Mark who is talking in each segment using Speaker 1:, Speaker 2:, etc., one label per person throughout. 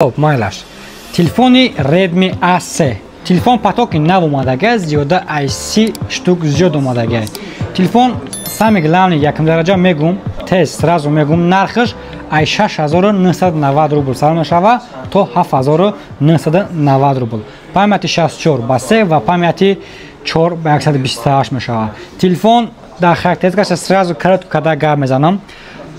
Speaker 1: Хоб, майлаш. Телефони Redmi A3. Телефон потоки нав омадага, зиёда ай 30 штук зиёд омадага. Телефон, самый главный, якум дараҷа мегум, тез сразу мегум, нархаш ай 6990 рубл сар мешава то 7990 рубл. Памяти 64 ба 3 ва памяти 4 ба 128 мешава. Телефон дар характеристикаша сразу коротко када гап мезанам.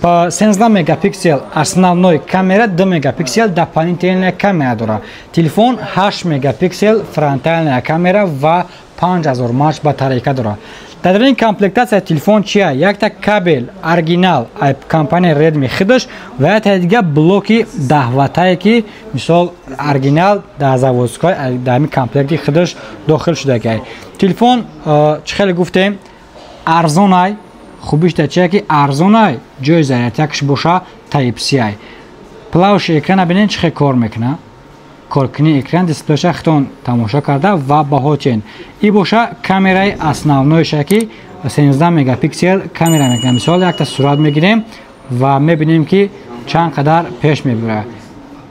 Speaker 1: По 17 мегапиксел основной камера, 2 мегапиксел дополнительная камера дора. Телефон 8 мегапиксел фронтальная камера ва 5000 мАч батарейка дора. Дар ин комплектация телефон чия? Якта кабел оригинал ай компания Redmi худаш ва якта дига блоки 10 ваттае, ки мисол оригинал дар заводской дар ҳамин комплекти худаш дохил шудагай. Телефон, чӣ хеле гуфтем, арзонай. Хубиш дар чия, ки арзонай, ҷои зарядякаш боша Type-C ай. Плавиши экрана бинед, чӣ хел кор мекуна. Коркунии экран, дисплейша худтон тамошо карда ва баҳо чен. И боша камераи основнойша, ки 17 мегапиксел камера мекунад. Мисол, якта сурат мегирем ва мебинем, ки чанд қадар пеш мебарад.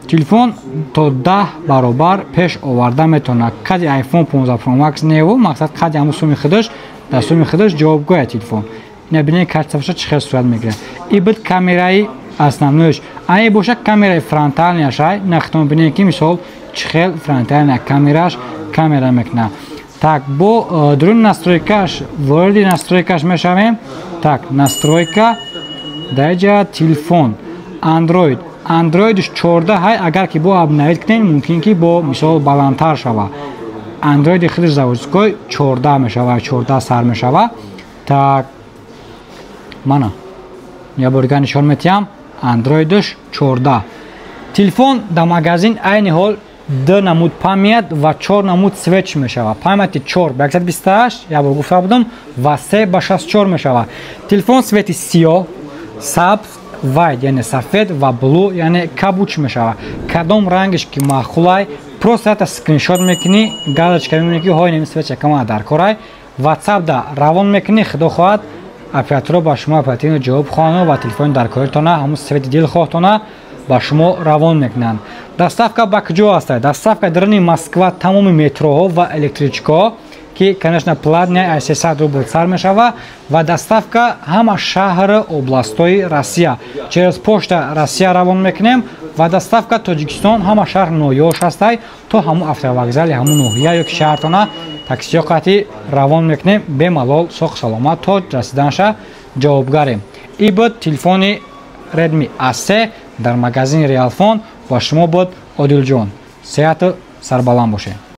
Speaker 1: Телефон то 10 баробар пеш оварда метавонад. Қади iPhone 15 Pro Max неву, мақсад, қади ҳамун суми худаш, дар суми худаш ҷавобгӯя телефон. Ина бинед, качествоша чӣ хел сурат мегирад. И буд камераи основнойш. Ай боша камераи фронтальныяш ай. Нахтон бинед, ки мисол чӣ хел фронтальная камераш камера мекунад. Так, бо дуруни настройкаш, вориди настройкаш мешавем. Так, настройка, дар ҷа телефон Android. Androidш 14 ҳай, агар ки бо обновить кунем, мумкин ки бо мисол баландтар шава. Android худаш заводской 14 мешава, 14 сар мешава. Так, мана я бор дигар нишон метиҳам, андроидш 14. Телефон дар магазин айни ҳол ду намуд память ва чор намуд цвет мешавад. Памяти 4 ба 128, як бор гуфта будам, ва 3 ба 64 мешавад. Телефон цвети сиёҳ, сабз, white, яъне сафед, ва blue, яъне кабуч мешавад. Кадом рангиш ки маъқулай, просто ята скриншот мекунӣ, галочка мемонӣ, ки ҳои неми цвет якама дар корай, WhatsApp да равон мекунӣ. Худо хоҳад, операторо ба шумо оперативно ҷавоб хоҳанд ва телефони даркоритона, ҳамун цвети дилхоҳтона ба шумо равон мекунанд. Доставка ба куҷо ҳастад? Доставка даруни Москва, тамоми метроҳо ва электричкаҳо, ки, конечно, платная, аз 300 рубл сар мешава, ва доставка ҳама шаҳр, областҳои Россия через Почта Россия равон мекунем, ва доставка Тоҷикистон ҳама шаҳр, ноҳияҳош ҳастай, то ҳамун автовокзали ҳамун ноҳия ё ки шаҳртона таксиҳо қатъи равон мекунем, бемалол, соқ саломат то расиданша ҷавобгарем. И буд телефони Redmi A3 дар магазини Реалфон. Ба шумо буд Одилҷон. Сеҳату сарбаланд бошед.